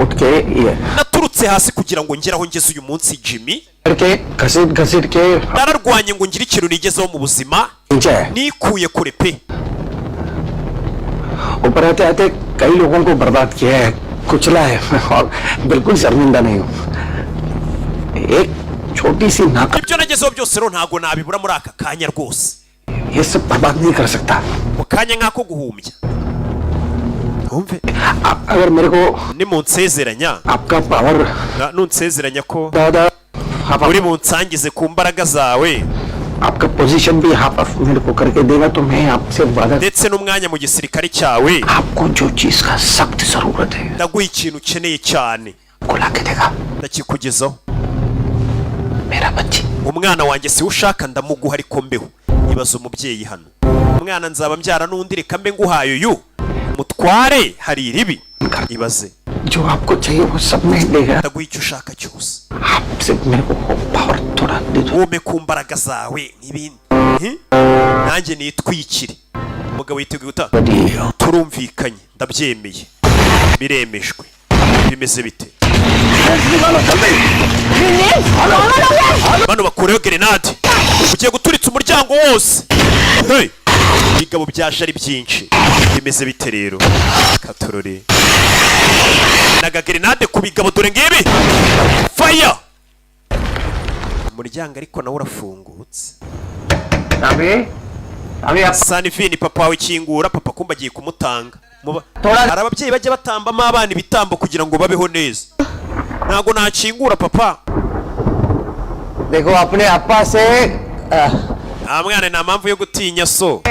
उठ के ये Naturutse hasi kugira ngo ngere aho ngeze uyu munsi, Jimmy. करके घसीट घसीट के Nararwanye ngo ngire ikintu nigezeho mu buzima. नीचे आए। Nikuye kure pe. ऊपर आते आते कई लोगों को बर्बाद किया है, कुचला है और बिल्कुल शर्मिंदा नहीं हूँ। एक छोटी सी नाक Ibyo nagezeho byose rero ntabwo nabibura muri aka kanya rwose. ये सब बर्बाद नहीं कर सकता। Mu kanya nk'ako guhumbya, wumve. अगर मेरे को Nimunsezeranya आपका power nunsezeranya ko दादा आप uri bunsangize ku mbaraga zawe आपका पोजीशन भी हाफ ऑफ मेरे को करके देगा तो मैं आपसे वादा ndetse n'umwanya mu gisirikare cyawe, आपको जो चीज का सख्त जरूरत है ndaguha ikintu ukeneye cyane. आपको ला के देगा। Ndakikugezaho. मेरा बच्ची। Umwana wanjye siwe ushaka, ndamuguha ariko mbeho. Ibaza umubyeyi hano, umwana nzaba mbyara n'undi, reka mbe nguhaye uyu mutware hari iribi, ibaze. जो आपको चाहिए वो सब मैं देगा। Ndaguha icyo ushaka cyose. आप सिर्फ मेरे को पावर थोड़ा दे दो। Wome ku mbaraga zawe nk'ibindi. Nanjye nitwikire. Umugabo yiteguye guta. Turumvikanye, ndabyemeye, biremejwe. Bimeze bite? Bano bakureho gerenade, ugiye guturitsa umuryango wose. Hey! Ibigabo byaje ari byinshi. Bimeze bite rero? Katorore naga gerenade ku bigabo, dore ngibi, faya! Umuryango ariko nawe urafungutse. Sanivini, papa wawe, kingura. Papa kumba agiye kumutanga. Hari ababyeyi bajya batambamo abana ibitambo kugira ngo babeho neza. Ntabwo nakingura, papa. देखो अपने अप्पा से Nta mwana, nta mpamvu yo gutinya so.